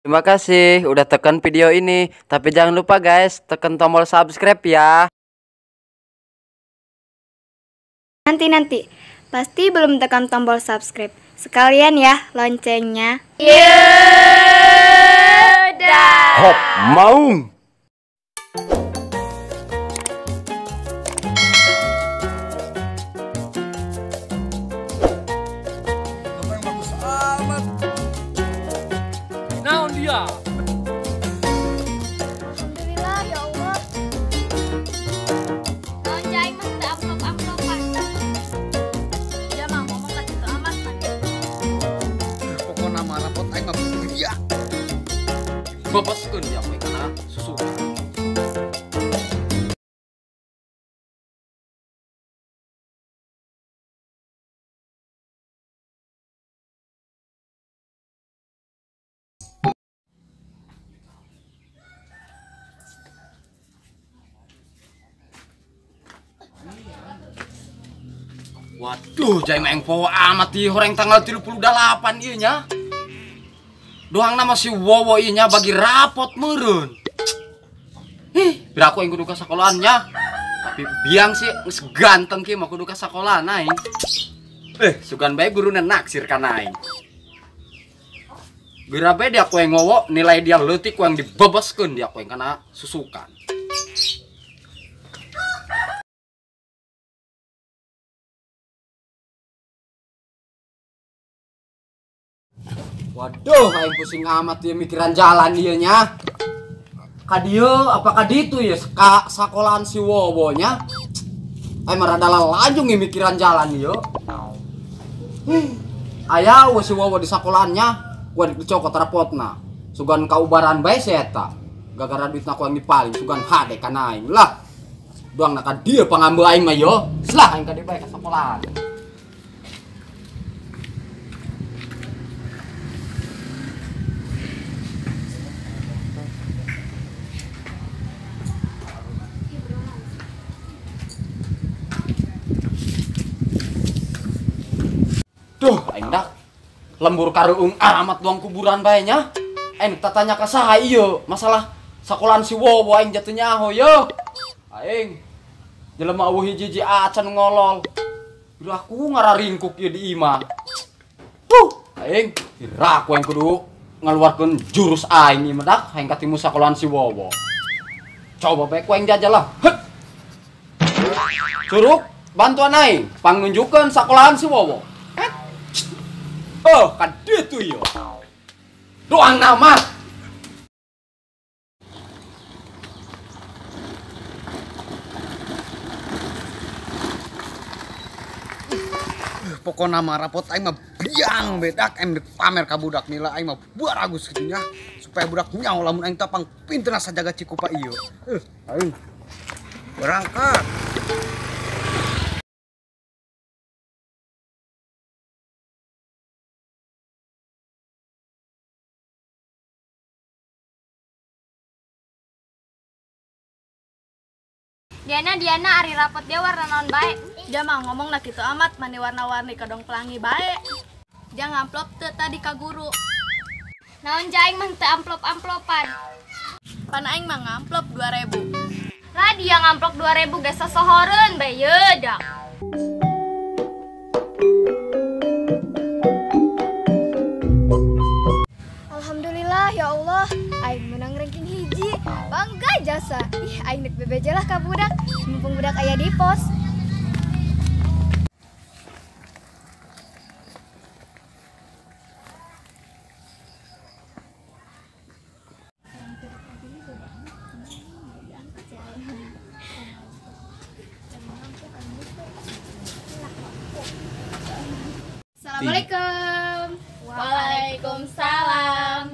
Terima kasih udah tekan video ini. Tapi jangan lupa guys, tekan tombol subscribe ya. Nanti-nanti, pasti belum tekan tombol subscribe. Sekalian ya loncengnya. Yaudah. Hop, maung. Naon dia? Alhamdulillah ya Allah. Naon cai mah teu amplop-amplopan. Dia mah ngomong ka kitu amat man. Pokona mah rapot aing mah ya. Bebaskeun dia we kana susu. Waduh, jai mah poho amat ieu horeng tanggal 38 ieu nya. Doang nama si Wowo ieu nya bagi rapot meureun. Ih, biraku aing kudu ka sakolahan nya. Tapi biang sih geus ganteng kieu mah kudu ka sakolahan aing. Sugan bae guruna naksir kana aing. Geura bae dia ku aing Wowo, nilai dia leutik ku aing dibebaskeun dia ku aing kana susukan. Waduh, aing pusing amat dia mikiran jalan dia nya. Ka dieu apa ka ditu ya ka sakolahan si Wowo nya. Aing mah rada lalajung ieu mikiran jalan ieu. Aya we si Wowo di sakolahannya, gua dicokot rapotna. Sugan kaubaran bae si eta. Gara-gara duitna ku aing dipaling, sugan hade kana aing lah. Doang na ka dieu pangambil aing mah yo. Selah aing ka dieu bae ka sakolahan. Duh, aing dak lembur kareung amat doang kuburan bae nya. Aing tatanya ka saha ieu masalah sakolahan si Wowo aing jatuh nyaho ye. Aing jelema eueuh hiji-hiji acan ngolol. Iraku ngararingkuk ieu di imah. Aing iraku aing kudu ngaluarkeun jurus aing ieu mah dak aing katimu sakolahan si Wowo. Coba bae ku aing jajal lah. Heut. Curug bantuan aing pangnunjukeun sakolahan si Wowo. Oh, kan itu yo. Doang nama. Pokona mah rapot aing mah biang bedak aing dek pamer ka budak nila aing mah baragus kitu nya supaya budak nyaho lamun aing tapang pinterna sajaga Cikupa ieu. Aing berangkat. Diana, Diana, ari rapot dia warna naon bae. Dia mah ngomong na kitu amat mani warna-warni kadong pelangi bae. Dia ngamplop teu tadi ka guru. Naon jaing mah teu amplop-amplopan. Pan aing mah ngamplop 2000. Lah dia ngamplop 2000 geus sosohoreun bae ye dak. Alhamdulillah ya Allah, aing menang ranking hiji. Bangga jasa. Ih, aing nek bebeja lah ka budak. Mumpung budak aya di pos. Assalamualaikum. Waalaikumsalam.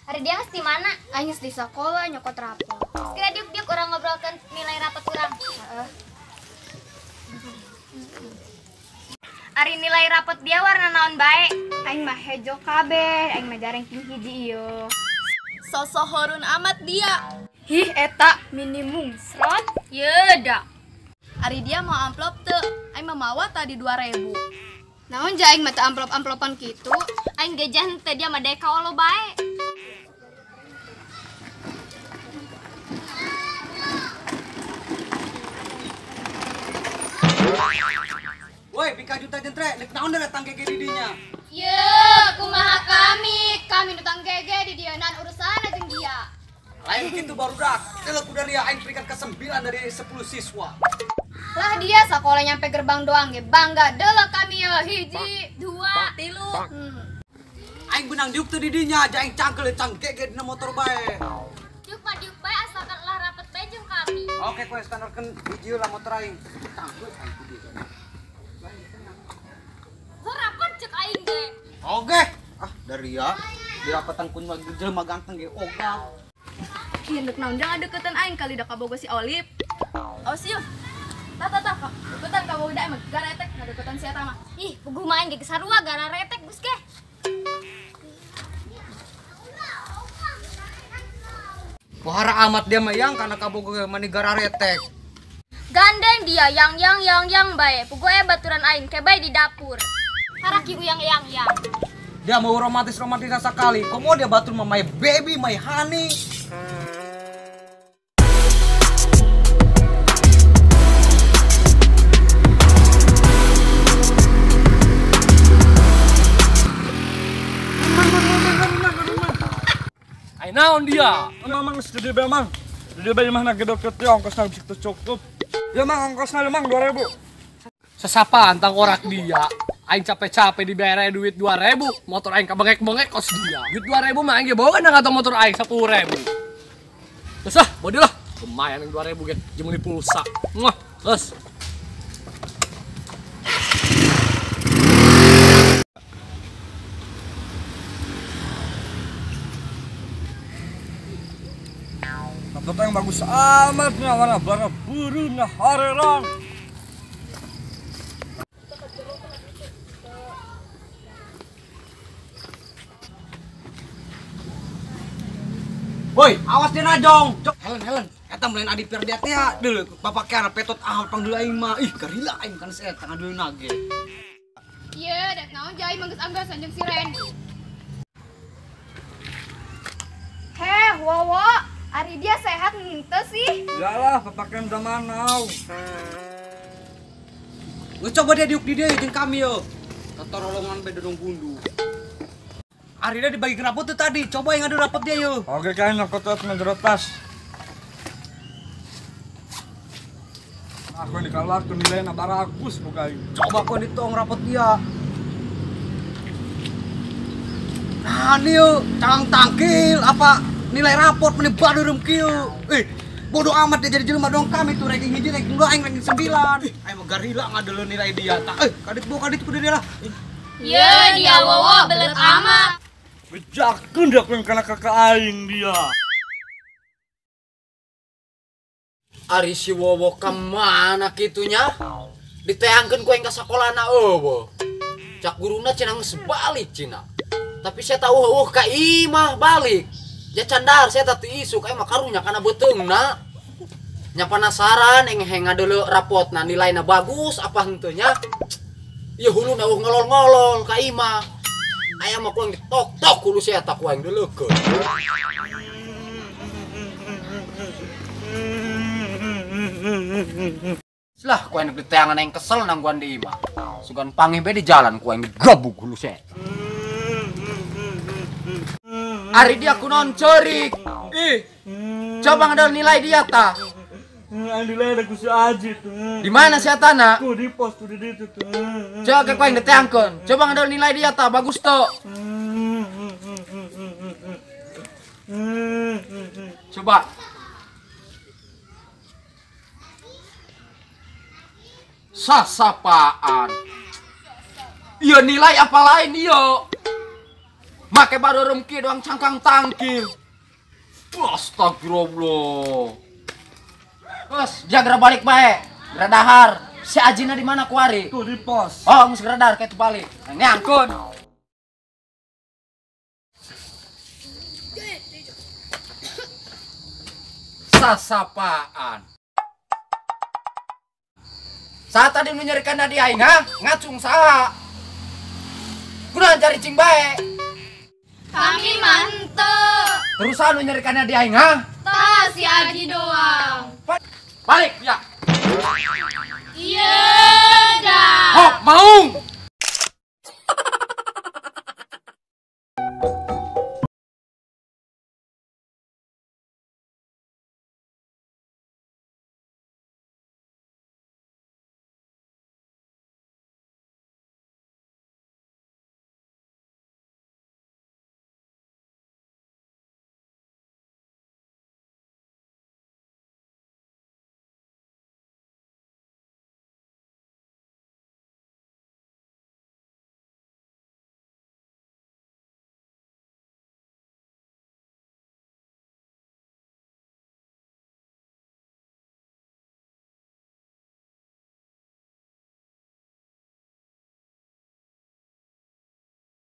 Hari dia geus di mana? Aing geus di sekolah nyokot rapot. Sekira diuk-diuk urang ngobrolkeun nilai rapot urang. Heeh. Ari nilai rapot dia warna naon bae? Aing mah hejo kabeh, aing mah jarang king hiji ieu. Sosohorun amat dia. Hih eta minimum srot. Ye dak. Ari dia mau amplop teu? Aing mah mawa tadi 2000. Naon ja aing mata amplop-amplopan kitu? Aing ge jah henteu dia mah daek ka olo bae. Woi, bika juta jentre, nek naon datang gege di dinya? Ye, kumaha kami? Kami datang gege di dieu nan urusan jeung dia. Lain kitu barudak. Telek udah dia aing peringkat ke-9 dari 10 siswa. Lah dia sekolah nyampe gerbang doang ge bangga delek kami ya hiji, dua, tilu. Aing benang diuk teu di dinya, aja aing cangkel cang gege dina motor bae. Diuk mah diuk bae asalkan lah rapet bae jeung kami. Oke, kowe standarkeun hiji lah motor aing. Cangkel aing ku dieu. Rapet cek aing ge. Oke. Ah, dari ya. Dirapatan kun mah jelema ganteng ge ogah. Ih, ndek naon jangan deketan aing kali da kabogo si Olip. Awas yeuh. Tah tah tah, deketan kabogo da emang garetek ngadeketan si eta mah. Ih, puguh mah aing ge sarua gara retek geus ge. Wahara amat dia mah yang kana kabogo mani gararetek. Gandeng dia yang yang yang yang bae. Puguh aya baturan aing ke bae di dapur. Haraki uyang yang yang. Dia mau romantis-romantis sekali. Komo dia batur mah my baby, my honey. Ai naon dia? Mang geus gede bae mang. Gede bae mah na gedok teh ongkosna bisa teu cukup. Ya mang ongkosna mang 2000. Sesapaan tangkorak dia. Aing capek-capek dibayar duit 2000, motor aing kabengek-bengek kos dia. Duit 2000 mah aing ge bawa kana kantong motor aing 10.000. Terus ah, bodi lah. Lumayan yang 2000 ge, jeung meuli pulsa. Muah, terus. Laptop yang bagus amat nya warna warna biru nya harerang. Woi, awas dia najong. Helen, Helen, eta melain adi perdiat ya. Deuleu, bapak kiara petot ahal pangdeuleu aing mah. Ih, garila aing kana si eta ngadeuleu nage. Ieu, dek naon jai mah geus anggasan jeung si Randy. Heh, Wowo, ari dia sehat henteu sih? Yalah, papakean zaman now. Geus coba dia diuk di dieu jeung kami yo. Tatorolongan bae dodong gundu. Arida dibagi rapot tuh tadi, coba yang ngadu rapot dia yuk. Oke kain aku tuh ngejero tas. Aku ini keluar tuh nilainya bagus bukan. Coba aku ditong rapot dia. Nah nih yuk, cang tangkil apa nilai rapot meni badurum kieu. Bodoh amat dia jadi jelema dong kami tuh ranking hiji, ranking 2, aing ranking 9. Ih, aing mah garila ngadeuleu nilai dia. Tak, kadit bu kadit kudu dia lah. Ye, dia Wowo belet amat. Bejakeun dia kana kakak aing dia. Ari si Wowo ka mana kitunya? Diteangkeun ku aing ka sakolana eueuh. Cak guruna cenah geus balik cenah. Tapi saya tahu eueuh ka imah balik. Ja candar saya teu isuk aing mah karunya kana beuteungna. Nya penasaran aing heng ngadeuleu rapotna nilaina bagus apa henteu nya. Ieu huluna eueuh ngolol-ngolol ka imah. Aya mah ku aing ditok-tok hulu sia ta ku aing deuleukeun. Lah ku aing diteangan aing kesel nangguan di imah. Sugan pangih bae di jalan ku aing digabug hulu sia. Ari dia kunaon ceurik. Ih. Coba ngadal nilai dia ta. Nilai ada ku si Aji tuh. Di mana si Atana? Tuh di pos tuh di ditu tuh. Coba ke ku aing diteangkeun. Coba ngadal nilai dia ta bagus tuh. Coba. Sasapaan. Iya nilai apa lain iya. Make baru remki doang cangkang tangkil. Astagfirullah. Terus jaga balik bae. Geradahar. Si Ajina di mana kuari? Tuh di pos. Oh, geus geradar kayak balik. Nyangkun. Sasapaan. Saat tadi nu nyerikan di aing ha? Ngacung saha? caricing bae. Kami mah henteu. Terusan nu nyerikannya di aing ha? Tah si Aji doang. Balik ya. Iya dah. Hok maung.